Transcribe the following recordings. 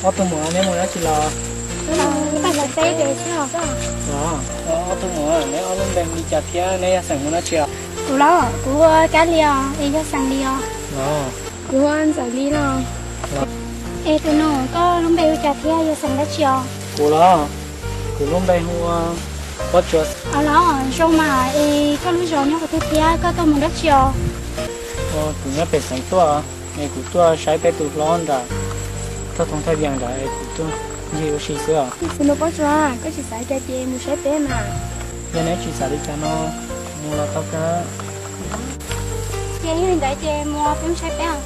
Ob tug muam, neb mus dab tsi los? Los, ob tug muam, neb ob lub npe hu li cas thiab neb yog xeem mus dab tsi os? Kuv los, kuv hu ua Kab Lis os, es yog xeem Lis os. Los, kuv hu ua Ntxawm Lis los. Es tus nus, koj lub npe hu cas thiab yog xeem dab tsi os? Kuv los, kuv lub npe hu ua Pob Tsuas. Los, zoo mas, es koj lub zos nyob qhov twg thiab koj tuaj mus dab tsi os? Kuv nyob pem xeev tuaj, es kuv tuaj saib peb tus hlob nram thaj thoov thaj vias nrad es kuv tuaj ncig ua si xwb os. Tus nus Pob Tsuas, koj tsis xav cas ces mus saib peb mas. Yog neb tsis xav li cas no, mus los tau kawg. Ces yog li ntawd ces mus peb mus saib peb.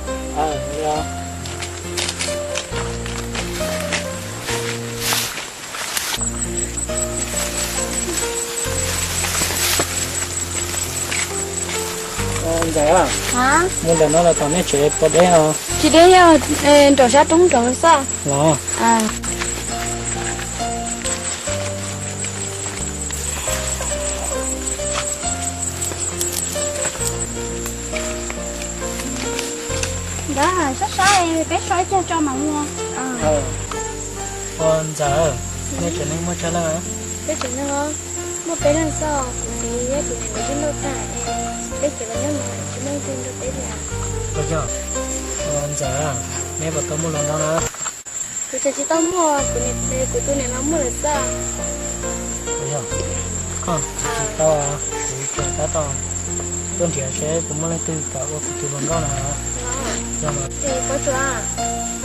Ntxawm, mus ntawm no los tom nej tsev puas deb os? Tsis deb, yog nraum sab roob nraud xwb los. Ntawd sab sab, peb so ib co tso mam mus. Ua Ntxawm, nej tsev neeg muaj tsawg leej? Peb tsev neeg muaj peb leeg xwb, kuv txiv thiab kuv niam nkawd twb laus tag, peb tsev los nyob no tsis muaj leej twg nrog peb li. Ua yog, Ntxawm, neb puas tau muaj hluas nraug na? Kuv tseem tsis tau muaj, kuv niam, kuv tus niam mas muaj lawm xwb. Ua yog, kuv tsis tau, kuv tseem tab tom tuaj nrhiav seb puas muaj leej twg kam ua kuv tus hluas nkauj na. Yog mas. Es Pob Tsuas,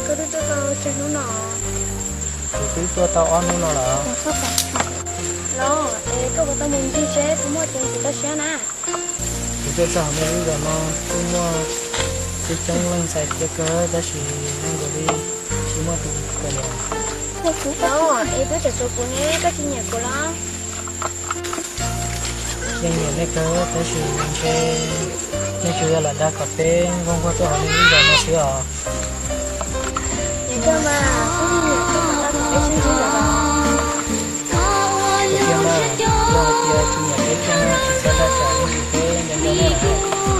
koj twb tuaj tau tsawg hnub no? Kuv twb tuaj tau ob hnub no lawm. Los, es koj puas tau mus ncig seb puas muaj tus ntxim toj siab na? Kuv tuaj txog hauv nej lub zos no kuj muaj coob coob leej ntxhais tiav kawg tab sis zoo nkaus li tsis muaj tus kawm ntawv. Los, es twb tseem tshuav kuv ne, koj tsis nyiam kuv los? Yeej nyiam nej kawg tab sis ntshe nej tsuas yog lam dag kom peb nquag nquag tuaj hauv nej lub zos no xwb os. Nyiam kawg mas, kuv yeej nyiam kawg mas, dag kom peb sib ntsib lawm. Tiag mas, yog hais tias tsis nyiam peb thiab tsis txhob dag tsam ib ntsis peb nco nco nej lawm.